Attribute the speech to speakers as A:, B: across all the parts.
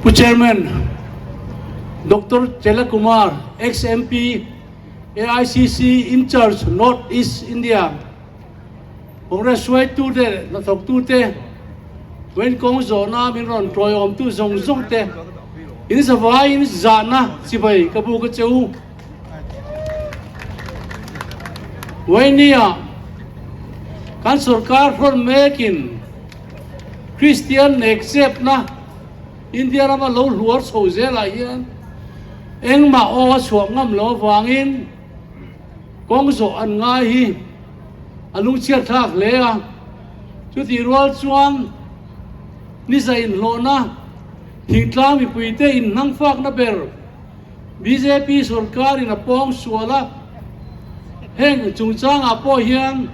A: Pu Chairman, Doctor Chela Kumar, Ex-MP, AICC In-Charge, North East India, Congress hruaitute leh hnathawktute, Vawiin kawng zawhna min rawn tawiawmtu zawng zawng te, in zavaiin zahna chibai ka buk a che u. Vawinia kan sorkar hrawn mekin Kristian nekchepna India rama lo hluar chho zelah hian engmah aw a chhuah ngam lo avangin kawng zawh an ngai hi a lungchhiat thlak hle a. Chutih rual chuan nisa inhlawhna thingtlang mipuite inhnangfakna ber bjp sorkarin a pawng sual a, heng chungchangah pawh hian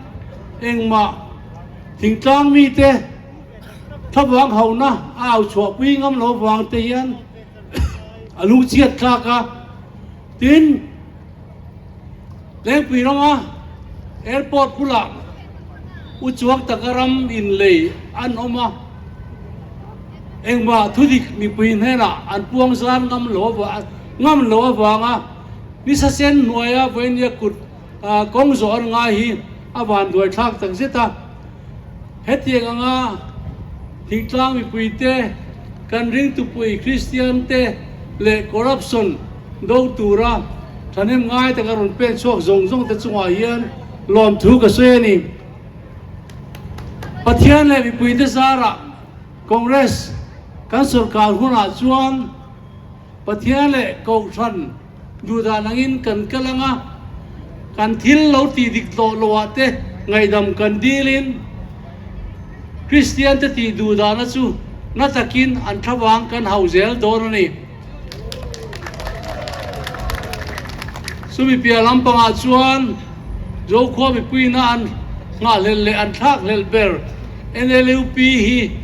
A: engmah thingtlang mite thlavang hauhna a au chhuahpui ngam lo vang te hian a lungchhiat thlak a. Tin, Lengpui rama airport bulah uchuak taka ram inlei an awm a, engmah thudik mipui hnenah an puang zar ngam lo ngam lo avanga nisa sen hnuaia Vawinia kut kawng zawh an ngai hi a vanduai thlak tak zet a. Hetiang anga thingtlang mipuite kan ringtupui Kristian te leh corruption do tura thahnem ngai taka rawn pen chhuak zawng zawng te chungah hian lawmthu ka sawi a ni. Pathian leh mipuite zarah Congress kan sorkar hunah chuan Pathian leh Kohhran duhdan angin kan kal ang a, kan thil lo tih dik tawh loh ah te ngaihdam kan dilin Kristian te tih duhdahna chu na takin an thlavang kan hauh zel dawn a ni. Chumi piah lampangah chuan Zokhua mipuiina an nghahhlelh leh an thlakhlelh ber NLUP hi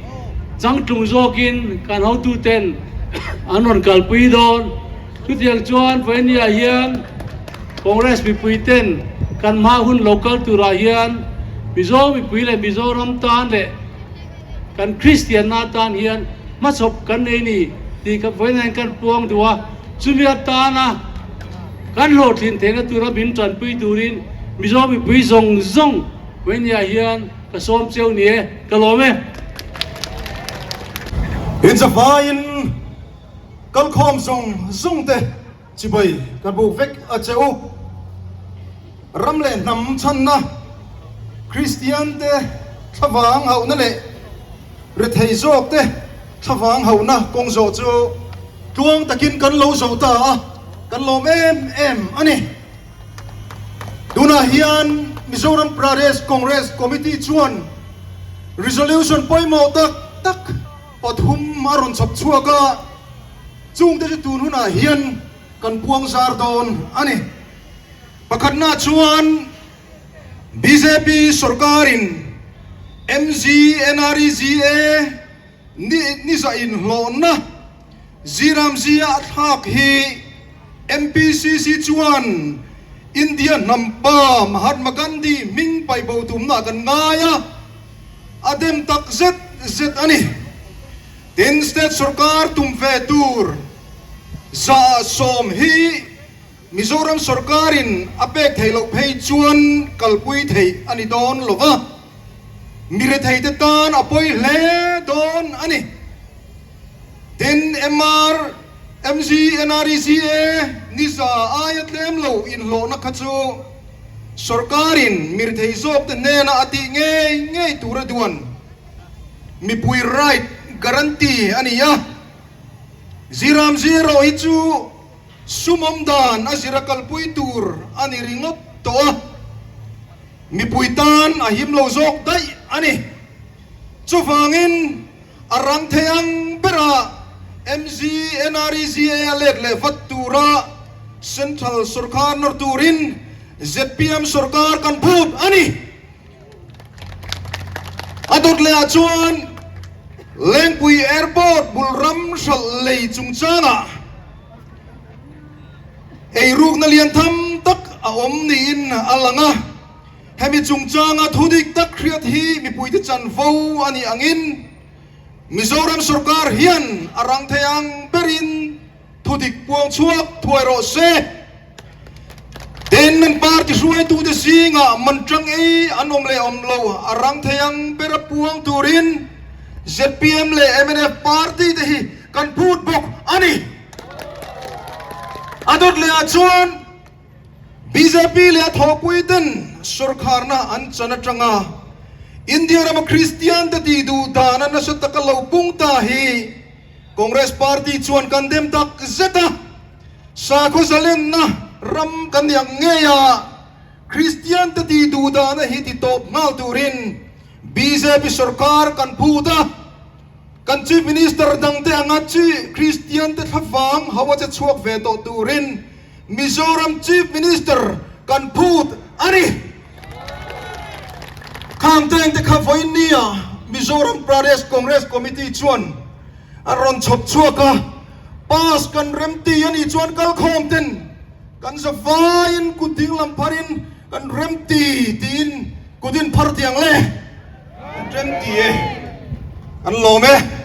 A: changtlung zawkin kan hotuten an rawn kalpui dawn. Chutiang chuan Vawinia hian Congress mipuiten kan hma hun lo kal turah hian Mizo mipui leh Mizoram tan leh kan Kristianna tan hian hmachhawp kan nei ni tih ka vawiin hian kan puang duh a, chumi atana kan hlawhtlin theihna tura min tanpui turin Mizo mipui zawng zawng Vawinia hian ka sawm cheu ni e, ka lawm e.
B: Inzavaiin Kalkhawm zawng zawng te chibai ka buk vek a che u. Ram leh hnam chhanna, Kristian te thlavang hauhna leh rethei zawk te thlavang hauhna kawng zawh chu tluang takin kan lo zo ta a, kan lawm em em a ni. Tunah hian Mizoram Pradesh Congress Committee chuan resolution pawimawh tak tak, Pathum a rawn chhawp chhuak a, chungte chu tun hunah hian kan puang zar dawn a ni. Pakhatna chuan bjp sorkarin MGNREGA ni za inhlawhna Ziramzia a thlak hi MPCC chuan India hnam pa Mahatma Gandhi hming paihbo tumna kan ngai a, A dem tak zet zet a ni. Tin, state sorkar tum ve tur 110 hi Mizoram sorkarin a pek theih loh phei chuan kalpui theih a ni dawn lo va, mi retheite tan a pawi hle dawn a ni. Tin, MR, MG, NREGA ni za aia tlem lo inhlawhna kha chu Sorkarin mirthei zawkte hnena a tih ngei ngei tura duan mipui right guarantee a ni a. Ziram zero hi chu sumawm dan a zira kalpui tur a ni ringawt tawh a, mipui tan a him lo zawk daih a ni. Chuvangin a rang thei ang berah MGNREGA a let leh vat tura Central sorkar nawr turin zpm sorkar kan phut a ni. A dawt lehah chuan Lengpui Airport bul ram hralh lei chungchangah eirukna lian tham tak a awm niin a lang a. Hemi chungchanga thu dik tak hriat hi mipuite chanvo a nih angin. Mizoram sorkar hian a rang thei ang berin thudik puang chhuak thuai rawh se. Tin, an party hruaitute zingah man tang ei an awm leh awm lo a rang thei ang bera puang turin zpm leh mnf party te hi kan phut bawk a ni. A dawt lehah chuan bjp leh a thawhpui ten sorkharna an chan atanga India rama Kristian te tih duh dana nasa taka lo pung ta hi Congress party chuan kan dem tak zet a. Sakhaw zalenna ram kan ni ang ngei a, Kristian te tih duh dana hi ti tawp nghal turin bjp sorkar kan phut a, kan Chief Minister dangte anga chi Kristian te thlavang ho a che chhuak ve tawh turin Mizoram Chief Minister kan phut a ni. Khang teng te kha vawiin nia Mizoram Pradesh Congress Committee chuan a rawn chhawp chhuak a, pass kan remti a nih chuan kalkhawm ten kan za vaiin kut ding lam pharin kan remti tiin kut in phar tiang le, kan remti e, kan lawm e.